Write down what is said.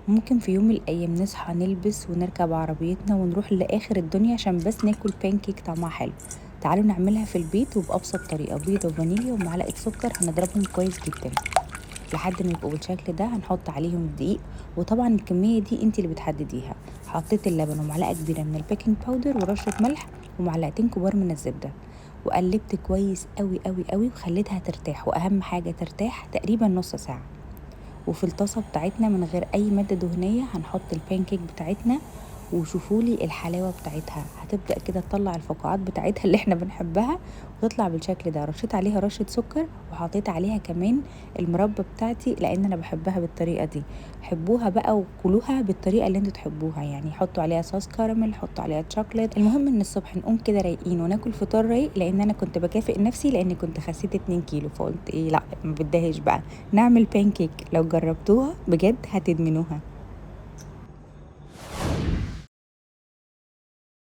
ممكن في يوم من الايام نصحى نلبس ونركب عربيتنا ونروح لاخر الدنيا عشان بس ناكل بانكيك طعمها حلو. تعالوا نعملها في البيت وبأبسط طريقة، بيضة وفانيليا ومعلقة سكر، هنضربهم كويس جدا لحد ما يبقوا بالشكل ده. هنحط عليهم الدقيق، وطبعا الكمية دي انت اللي بتحدديها. حطيت اللبن ومعلقة كبيرة من ال baking powder ورشة ملح ومعلقتين كبار من الزبدة، وقلبت كويس قوي قوي قوي وخليتها ترتاح، واهم حاجة ترتاح تقريبا نص ساعة. وفي الطاسة بتاعتنا من غير اي مادة دهنية هنحط البانكيك بتاعتنا، وشوفولي الحلاوة بتاعتها، هتبدأ كده تطلع الفقاعات بتاعتها اللي احنا بنحبها وتطلع بالشكل ده. رشيت عليها رشة سكر وحطيت عليها كمان المربى بتاعتي لان انا بحبها بالطريقة دي. حبوها بقى وكلوها بالطريقة اللي انتوا تحبوها، يعني حطوا عليها صوص كراميل، حطوا عليها شوكليت. المهم ان الصبح نقوم كده رايقين وناكل فطار رايق، لان انا كنت بكافئ نفسي لان كنت خسيت 2 كيلو، فقلت ايه لا ما بديهاش بقى نعمل بانكيك. لو جربتوها بجد هتدمنوها.